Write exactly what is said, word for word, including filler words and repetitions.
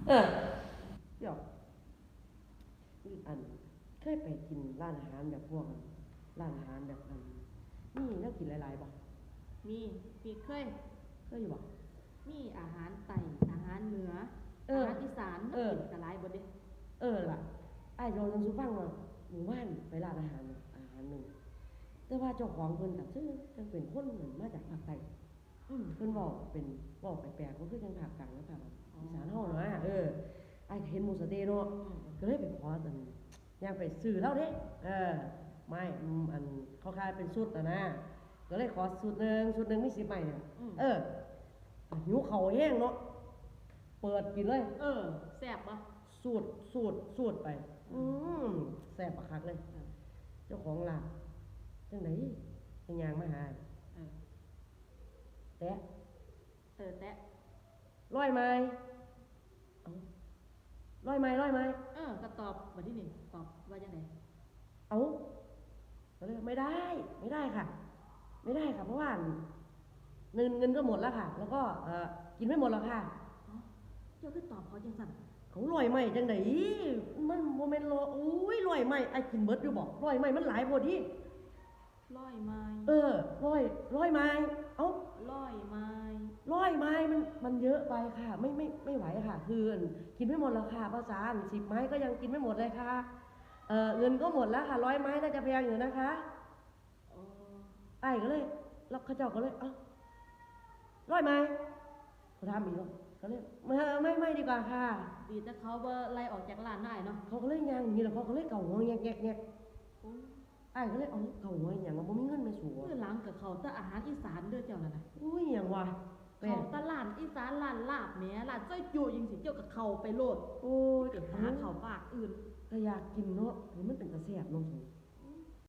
เออ เดี๋ยว อัน เคยไปกินร้านอาหารแบบพวกอัน ร้านอาหารแบบอัน มีแนวกินหลายๆบ่ มี มีเคย เคยอยู่บ่ มีอาหารไต้ อาหารเหนือ เออ อาหารอีสาน เออ กินก็หลายบ่เด้ เออล่ะ อ้ายเว้าจั่งสู่ฟังเนาะ มื้อวานไปร้านอาหาร อาหารหนึ่ง แต่ว่าเจ้าของเพิ่นก็คือจั่งเป็นคนมาจากภาคใต้ อืม เพิ่นเว้าเป็น เว้าแปลกๆ บ่คือจั่งภาคกลางกับภาค อ๋อ อีสานเฮานะ เออ อ้ายก็เห็นหมูสะเต๊ะเนาะ อืม ก็เลยไปขออัน ย่างไปซื้อลาวเด้ เออ ไม้ อืม อัน เขาขายเป็นชุดอะนะ ก็เลยขอชุดหนึ่ง ชุดหนึ่งมีสิบไม้เนี่ย อืม เออ หิวข้าวแฮงเนาะ เปิดกินเลย เออ แซ่บบ่ สูด สูด สูดไป อืม แซ่บบักคักเลย เออ เจ้าของร้าน จั่งใด จั่งย่างมาหา เออ แตะ เออ แตะ ร้อยไม้ เอ้า ร้อยไม้ ร้อยไม้ เออ ก็ตอบ บัดทีนี้ตอบว่าจั่งใด เอ้า ก็เลย ไม่ได้ ไม่ได้ค่ะ ไม่ได้ค่ะ เพราะว่า เงิน เงินก็หมดแล้วค่ะ แล้วก็ เอ่อ กินไม่หมดหรอกค่ะ เอ้า เจ้าคือตอบเขาจั่งซั่น เขาร้อยไม้จั่งใด มันบ่แม่นร้อย อุ้ย ร้อยไม้ อ้ายกินเบิดอยู่บ่ ร้อยไม้มันหลายโพดดิ ร้อยไม้ เออ ร้อย ร้อยไม้ เอ้า ร้อยไม้ ร้อยไม้มัน มันเยอะไปค่ะ ไม่ ไม่ ไม่ไหวค่ะ คือกินไม่หมดหรอกค่ะ ภาษาอัน สิบไม้ก็ยังกินไม่หมดเลยค่ะ เอ่อ เงินก็หมดแล้วค่ะ ร้อยไม้น่าจะแพงอยู่นะคะ อ๋อ อ้ายก็เลย แล้วเขาเจ้าก็เลย เอ้า ร้อยไม้ เขาถามอีกเนาะ ก็เลย ไม่ ไม่ ไม่ดีกว่าค่ะ ดีแต่เขาบ่ไล่ออกจากร้านได้เนาะ เขาก็เลยย่างหนีแล้วเขาก็เลยเกาหัวแงกๆๆ โอ้ อ้ายก็เลย เอ้า เกาหัวอีหยังวะ บ่มีเงินแม่สู มื้อหลังก็เข้าแต่อาหารอีสานเด้อเจ้านั่นน่ะ อุ้ย อีหยังวะ แปลก เข้าแต่ร้านอีสาน ร้านลาบแหม ร้านซอยจุ๊จั่งซี้ เจ้าก็เข้าไปโลด โอ้ย ไปหาเข้าภาคอื่น ก็อยากกินเนาะ เฮ้ย มันเป็นตาแซ่บเนาะ